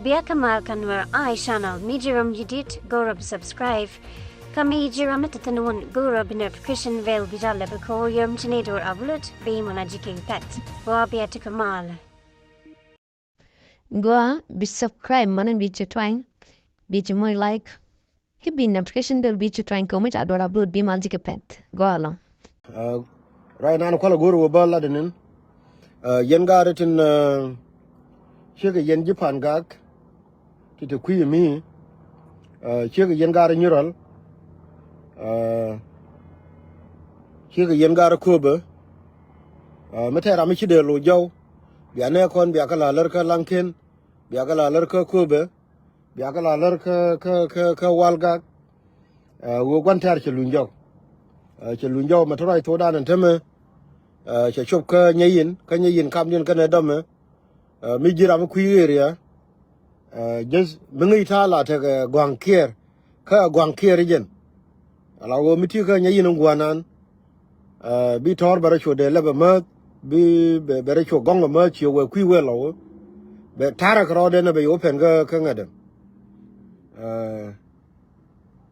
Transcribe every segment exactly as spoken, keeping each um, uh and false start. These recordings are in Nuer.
Bia kä mal kä Nuer Eye Channel, mi ji̱ ram ji̱ dit go̱rä bi subscribe. Kä mi ji̱ ram mi te thin wun go̱rä bi notification bell bi jal lɛ bi ko̱r yom ci ni dor upload bi mɔna ji̱ kek pɛt. Gua bia ti kä mal. Gua bi subscribe mɔna bi ci twany, bi ci moc like. Ki bi notification bell bi ci twany kɛ mi ca dor upload bi mal ji̱ kɛ pɛt. Gua lɔ. Right now kualɛ go̱rä wä bä lat inin. Yɛn gaat tin ciek yɛn ji̱ Pan Gak ti te kui̱ mi. Ciek yɛn gaat Nyirɔl. Ciek yɛn gaat Köpɛ. Mi tɛɛr ram mi ci dee lo̱c jɔw. Bia nɛ kɔn bia kä la lär kä Laŋken. Bia kä la lär kä Köpɛ. Bia kä la lär kä kä kä kä Walgak. Ɣöö gua̱n tɛ̈r cɛ luny jɔk. Cɛ luny jɔk mɛ te ruac thokdan ɛn tämɛ. Cɛ cop kä Nyɛyin, kä Nyɛyin kamdiɛn kɛnɛ dɔmɛ. Mi ji̱ ram mi kui̱ area. Just mi ŋäc ta̱a̱ la tekɛ gua̱a̱ŋ kiɛɛr. Kä gua̱a̱ŋ kiɛɛr jɛn. Ala ɣöö mi ti kä Nyɛyin in gua̱a̱nan. Bi tɔ̱r bɛ rɔ cu dee lɛpɛ mäth, bi bɛ rɔ cu gɔŋ kɛ mäth, ci wee kui̱ wee lɔw. Bɛ ta̱rä kɛ rɔɔdɛ nɛ bɛ yo̱ pɛn kä ŋädɛ.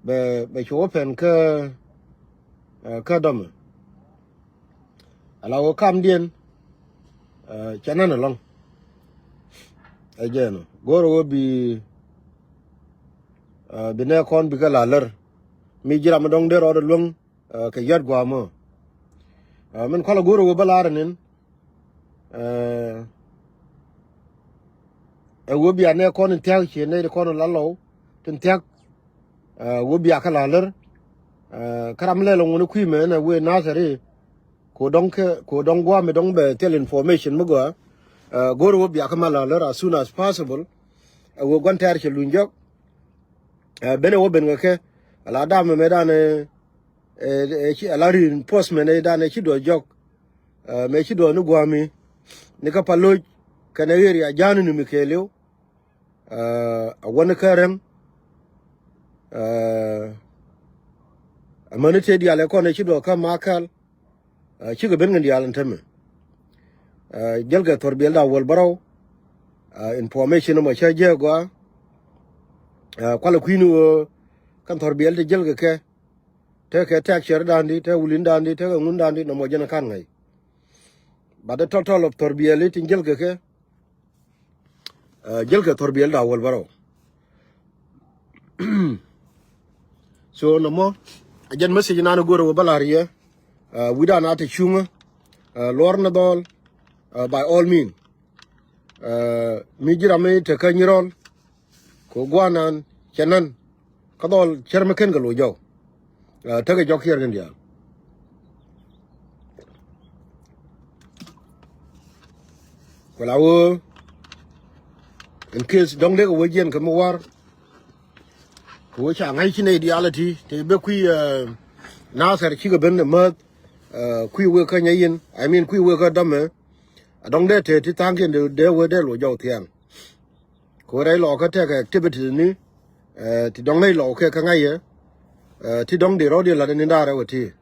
Bɛ bɛ cu wä pɛn kä kä dɔmɛ. Ala wä kamdiɛn. Cɛ nän ɛlɔŋ. Ɛ jɛn ɔ go̱rä wä bi bi nɛ kɔn bi kɛ la lär. Mi ji̱ ram mi dɔŋ dee rɔɔdɛ luäŋ. Kɛ yɔt gua̱a̱ mɔ. Min kualɛ go̱rä wä bä lar nin. Ɛ wä bia nɛ kɔn in thiak ci nɛ kɔn in la lɔw tin thiak. Wä bia kä la lär. Kä ram lɛ lɔ ŋun kui̱ mɛ nɛ wee Nathɛr i̱. Ko dɔŋ kɛ ko dɔŋ gua̱a̱ mi dɔŋ bɛ thil information mi gɔaa. Go̱rä wä bia kä ma la lär as soon as possible. Ɛ wä gua̱n tɛ̈r cɛ luny jɔk. Benɛ wä ben kɛ kɛ ala dam mɛ dan ɛ ci ala reinforcement ɛ dan ɛ ci duɔ jɔk. Mɛ ci duɔ ni guami ni kä Paloc kɛnɛ area jani ni mi kɛɛliw. A wani kä Rɛŋ. A mäni te dial ɛ kɔn ɛ ci duɔ kä Makal. Cikɛ ben kɛn diaal in tämɛ. Jälkɛ thɔrbiɛl da wäl bärɔw. Information mɔ cä jɛ gɔaa. Kualɛ kui̱ni wä kɛn thɔrbiɛl ti jälkɛ kɛ. Tekɛ tɛk cɛr dandi, tekɛ wulin dandi, tekɛ ŋun dandi nɔmɔ jɛn kan ŋäc. But the total of thɔrbiɛl ti jälkɛ kɛ. Jälkɛ thɔrbiɛl da wäl bärɔw. So nɔmɔ a jɛn message nan go̱rä wä bä lar yɛ. Wi̱dan a te cuŋä. Luɔr ni dhɔl. By all mean. Mi ji̱ ram mi te kä Nyirɔl. Kɛ guanan cɛ nan kä dhɔl cär mi ken kɛ lo̱c jɔw. Tekɛ jɔk kiɛr kɛn diaal. Kuɛ la wee in case dɔ̱ŋ dee kɛ wee jiɛn kɛ mi war. Kɛ wee ca ŋa̱c ci nɛy diaal ɛ ti te bɛ kui̱ Nathɛr cikɛ ben ɛ mäth. Kui̱ wee kä Nyɛyin, I mean kui̱ wee kä dɔmɛ. A dɔ̱ŋ dee te ti tha̱a̱ŋkiɛn dee wee dee lo̱c jɔw thia̱a̱ŋ. Kɛ wee rɛy lɔɔkä tekɛ activities ni ti dɔ̱ŋ nɛy lɔɔkä kɛ ŋa̱c yɛ. Ti dɔ̱ŋ di rɔ̱ di la̱t ni da̱rɛ wä ti.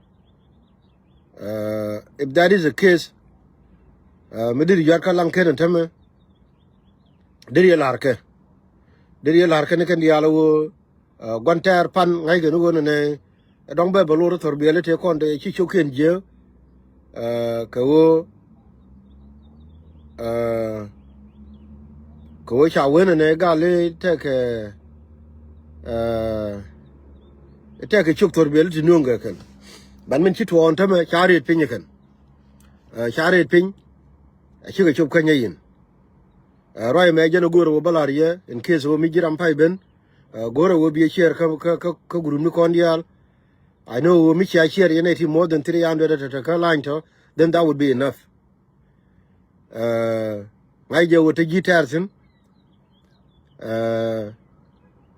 If that is the case, mi diri yuat kä Laŋken tämɛ. Diri yɛ la̱r kɛ. Diri yɛ la̱r kɛ ni kɛn diaal wä. Gua̱n tɛɛr pan ŋa̱ckɛ ni ɣöö nɛnɛ ɛ dɔ̱ŋ bɛ bɛ lo̱r thɔrbiɛli tëë kɔn tëë ci cio̱kiɛn jiääk. Kɛ ɣöö kɛ ɣöö ca wen ɛnɛ gal i̱ tɛkɛ tɛkɛ ciök thɔrbiɛli ti nööŋkɛ kɛn. Ban min ci tuɔɔn tämɛ ca riet piny kɛn. Ca riet piny. Cikɛ cop kä Nyɛyin. Ruac mɛ jɛn a go̱o̱rä wä bä la̱r yɛ in case wä mi ji̱ ram pay ben. Go̱o̱rä wä bi a share kä kä kä group ni kɔn diaal. I know wä mi cia share yɛn ɛ ti more than three hundred tɔ̱ tɔ̱ kä line tɔ̱, then that would be enough. Ŋa̱c jɛ wä te ji̱ tɛɛr thi̱n.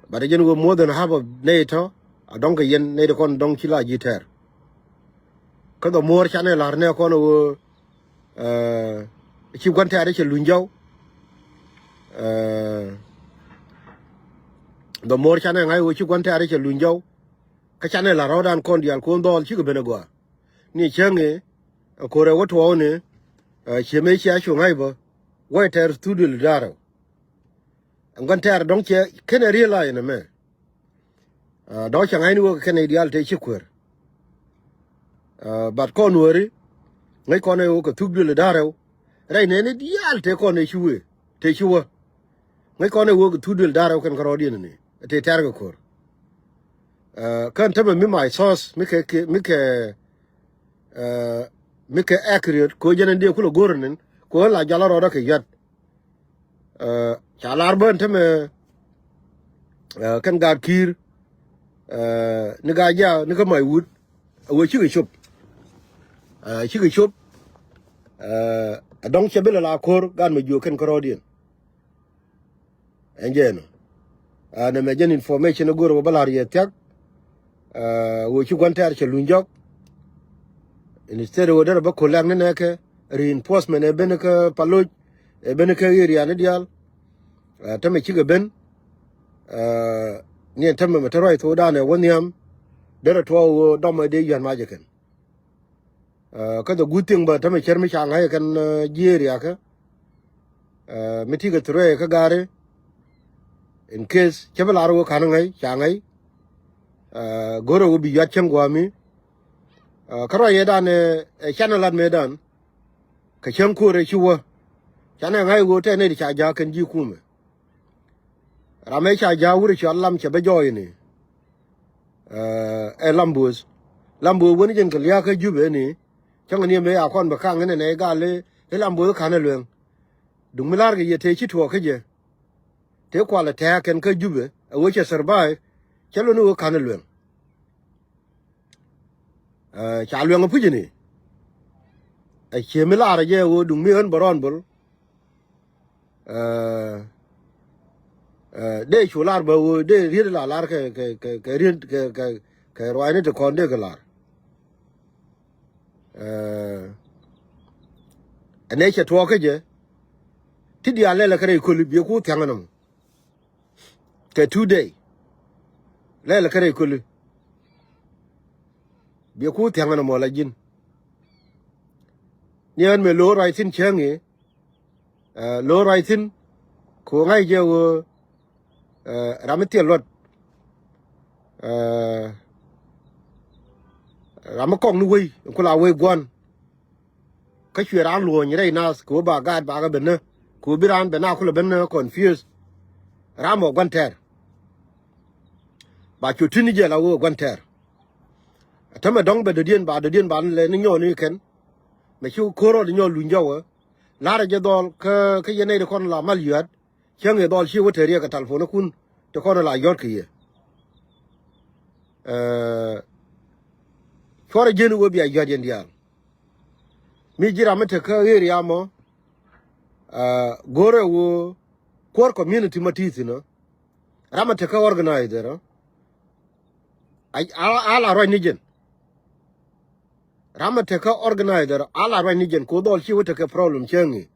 But jɛn wä more than half of nɛy tɔ̱ a dɔ̱ŋ kɛ yɛn nɛy ti kɔn dɔ̱ŋ ci la ji̱ tɛɛr. Kä dhɔ muɔ̱ɔ̱r canɛ la̱r nɛ kɔn wä ci gua̱n tɛ̈rɛ cɛ luny jɔw. Dhɔ muɔ̱ɔ̱r canɛ ŋa̱c wä ci gua̱n tɛ̈rɛ cɛ luny jɔw. Kä canɛ la̱r rɔ̱dan kɔn diaal ko̱n dhɔl cikɛ ben ɛ gɔaa. Ni cäŋ ɛ ko̱rɛ wä tuɔɔk ni ciɛ mëë cia cu ŋa̱c bä wä tɛr thudil da̱rɛ. Ɛn gua̱n tɛɛr dɔ̱ŋ cɛ kɛn ɛ realize nɛ mɛ. Dɔ̱ŋ cɛ ŋa̱cni wä kɛ kɛn ɛ diaal tëë ci kuäär. But kɔn wääri ŋäc kɔn ɛ wä kɛ thuk duël da̱rɛw. Rɛy nɛɛni diaal tëë kɔn ɛ ci wee tëë ci wä. Ŋäc kɔn ɛ wä kɛ thuk duël da̱rɛw kɛn kärɔɔdiɛn ni tëë tɛ̈r kɛ ko̱r. Kän tämɛ mi my source mi kɛ mi kɛ mi kɛ accurate kɛ ɣöö jɛn ɛn dee kulɛ go̱r ɛn ɛn kɛ ɣöö la jɔl a rɔɔdä kɛ yɔ̱t. Ca lar bä ɛn tämɛ kɛn gaat ki̱i̱r ni gaat jaak ni kä mac wut. A wee cikɛ cop. Cikɛ cop. A dɔ̱ŋ cɛ bi lɛ la ko̱r gaat mɛ jiök kɛn kärɔɔdiɛn. Ɛn jɛ ɛnɔ. Nɛ mɛ jɛn information a go̱r wä bä la̱r yɛ thia̱k. Wä ci gua̱n tɛɛr cɛ luny jɔk. Instead wä derɛ bä kolɛk ni nɛkɛ reinforcement ɛ ben kä paloc ɛ ben kä area ni diaal. Tämɛ cikɛ ben. Ni ɛn tämɛ mɛ te ruac thokdan ɛ wä nhiam. Derɛ tuɔɔk wä dɔmɔ dee yuan macɛ kɛn. Kä the good thing bä tämɛ cär mi ca ŋa̱c kɛn ji̱ area kä mi ti kɛ threat kä gari. In case cä bi lar wä ka̱n ŋäc ca ŋäc. Go̱rɛ wä bi yuat cäŋ gua̱a̱mi. Kä ruac yɛ dan ɛ canɛ lat mëë dan kɛ cäŋ ko̱r ɛ ci wä. Canɛ ŋa̱c wä tɛ nɛy ti ca ja̱a̱k kɛn ji̱ kumɛ. Ram ëë ca ja̱a̱k wurɛ cɔal lam cɛ bä jɔɔyni. Ɛ lam bo̱o̱th lam bo̱o̱th wen jɛn kɛ lia̱a̱ kä Jubɛ ni. Cäŋ ni mëë a kɔn bɛ ka̱ŋ ni nɛ gal i̱ lam bo̱o̱th ka̱n ɛ lueŋ. Duŋ mi la̱r kɛ yɛ tëë ci tuɔɔk kä jɛ. Tëë kual ɛ tɛ̱̈ɛ̱̈ kɛn kä Jubɛ ɛ wee cɛ survive. Cä lon i̱ wee ka̱n ɛ lueŋ. Ca lueŋ ɛ puc ni. Ɛ cie mi la̱r ɛ jɛ ɛ wee duŋ mi ɣän bɛ rɔɔn bol. Dee cu lar bä wee dee riet la lar kɛ kɛ kɛ kɛ riet kɛ kɛ kɛ ruacni ti kɔn dee kɛ lar. Ɛnɛ cɛ tuɔɔk kä jɛ ti diaal lɛlɛ kä rɛy köli biɛ ku thiaŋ ɛnɔmɔ. Kɛ two day lɛlɛ kä rɛy köli biɛ ku thiaŋ ɛnɔmɔ la ji̱n. Ni ɣän mëë lo̱o̱ ruac thi̱n cäŋ i̱ Lo̱o̱ ruac thi̱n kɛ ɣöö ŋa̱c jɛ ɣöö ram mi thil luɔt. Ram mi kɔk ni wei ku la wei gua̱n. Kä cuɛ raan luɔ̱ɔ̱ny rɛy naath kɛ ɣöö ba gaat bakɛ ben nä kɛ ɣöö bi raan ben a kulɛ ben nä confuse. Ram ɔ gua̱n tɛɛr ba cu ti̱n ni jɛ la ɣöö gua̱n tɛɛr. Tämɛ dɔ̱ŋ bɛ dɔ̱diɛn ba dɔ̱diɛn ba ni lɛ ni nyɔɔni kɛn. Mɛ ci ko̱r rɔɔd nyɔɔl luny jɔwä. La̱rä jɛ dhɔl kä kä yɛn nɛy ti kɔn la mal yua̱t. Cäŋ i̱ dhɔl ci wä te riɛk kɛ talpon ikun ti kɔn la yɔ̱t kɛ yɛ. Cuɔrɛ ji̱n wee bia yɔ̱t yɛn diaal. Mi ji̱ ram mi te kä area mɔ. Go̱rɛ wee kuäär community ma ti thi̱n ɔ. Ram mi te kä organizer ɔ. A la ruac ni jɛn. Ram mi te kä organizer a la ruac ni jɛn ko dhɔl ci wä te kɛ problem cäŋ i̱.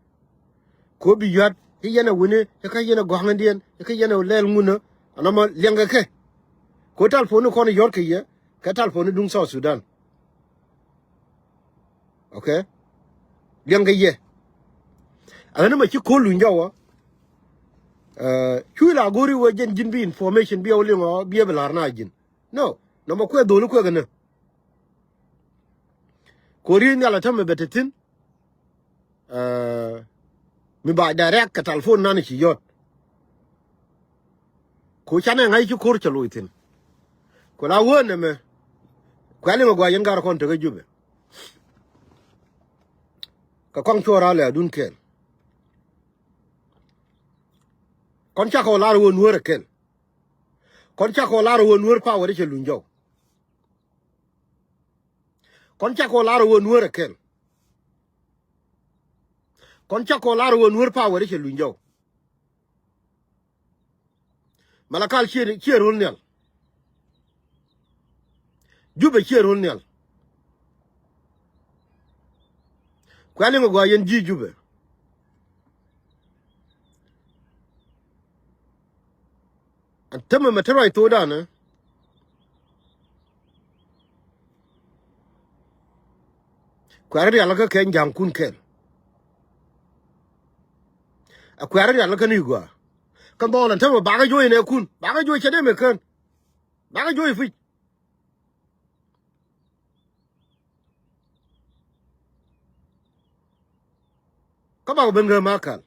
Ko bi yuat i̱ yɛn a wini i̱ kä yɛn a gɔ̱a̱ŋ in diɛn i̱ kä yɛn a lɛl ŋun a nɔmɔ liɛŋkɛ kɛ. Ko talpon ni kɔn yɔ̱r kɛ yɛ kɛ talpon ni duŋ South Sudan. Okay. Liɛŋkɛ yɛ. Ɛ ɣän mɛ ci ko̱l luny jɔwä. Cuc la go̱ri wee jɛn ji̱n bi information bi ɛ wä liŋ ɔ bi ɛ bi la̱r na ji̱n. No. Nɔmɔ kuɛ dholi kuɛ kɛ nä. Ko ri̱i̱n nhial a tämɛ bɛ te thi̱n. Mi ba direct kɛ talpon nan ci yɔ̱t. Ko canɛ ŋa̱c ci ko̱r cɛ loc thi̱n. Ko la wee nɛmɛ. Kuɛ liŋ a gɔaa yɛn gar kɔn tekä Jubɛ. Kɛ kɔŋ cuɔr a lɛ adun kɛl. Kɔn cakɔ lar wee nueer ɛ kɛl. Kɔn cakɔ lar wee nueer power cɛ luny jɔw. Kɔn cakɔ lar wee nueer ɛ kɛl. Kɔn cakɔ lar wee nueer power cɛ luny jɔw. Malakal ciɛ ciɛ rol nhial. Jubɛ ciɛ rol nhial. Kuɛ liŋ a gɔaa yɛn ji̱ Jubɛ. Ɛn tämɛ mɛ te ruac thokdan ɛ. Kuɛ̈rä rial kä kɛny ja̱ŋkun kɛl. A kuɛ̈rä rial kä ni gɔaa. Kä dhɔl ɛn täämɛ bakä juɔ̱c nɛ kun, bakä juɔ̱c cɛ dee mɛ kään. Bakä juɔ̱c pi̱c. Kä bakɔ ben kä Makal.